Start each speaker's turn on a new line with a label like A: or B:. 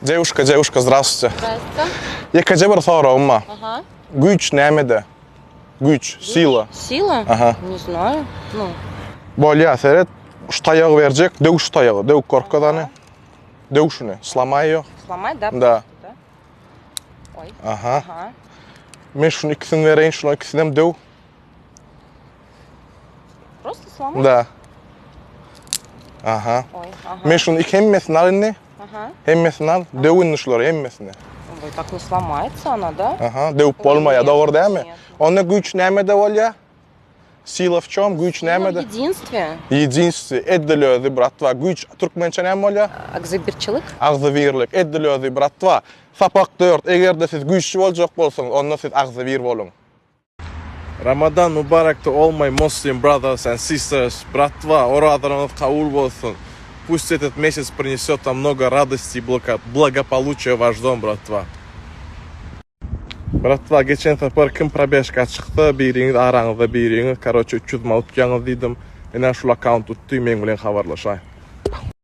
A: Девушка, девушка, здравствуйте.
B: Здрасте.
A: Ýekeje bir soragym bar.
B: Aha.
A: Güýç nämede? Güýç, sila.
B: Сила?
A: Aha.
B: Не знаю. Ну,
A: Bolýar, seret. Şu taýagy berjek, döw şu taýagy, döwüp gorkaz hany. Döw şuny, slomay ýo.
B: сломать, да?
A: Да.
B: просто, да? Ой.
A: Aha.
B: Aha.
A: Men şuny ikisini bereýin, şularyň ikisinem döw.
B: Просто сломать?
A: Da. Aha.
B: Ой, ага.
A: Men şuny iki hemmesini al indi.
B: Aha.
A: Hemmesini al. Döw indi şulary hemmesini.
B: Ой, так не сломается она, да?
A: Aha, döwüp bolmaýar, dogry dälmi?
B: Нет.
A: Onda güýç nämede bolýar? Sila w çom, güýç
B: Сила в
A: nämede?
B: единстве.
A: Ýedinstwe, edil özi bratwa. Güýç türkmençe näme bolýar?
B: Agzybirçilik.
A: Agzybirlik, edil özi bratwa. Sapak 4, eger-de siz güýçli boljak bolsaňyz, onda siz agzybir boluň. Ramadan Mubarak to all my Muslim brothers and sisters. Bratwa, orazaňyz kabul bolsun. Пусть этот месяц принесет вам много радости и благополучия в ваш дом, bratwa. Bratwa, geçen sapar kim probejka çyksa, biriňiz araňyzda biriňiz, karoçe 300 manat utýaňyz diýdim. Ine şul akkaunt utdy, meň bilen habarlaşaý.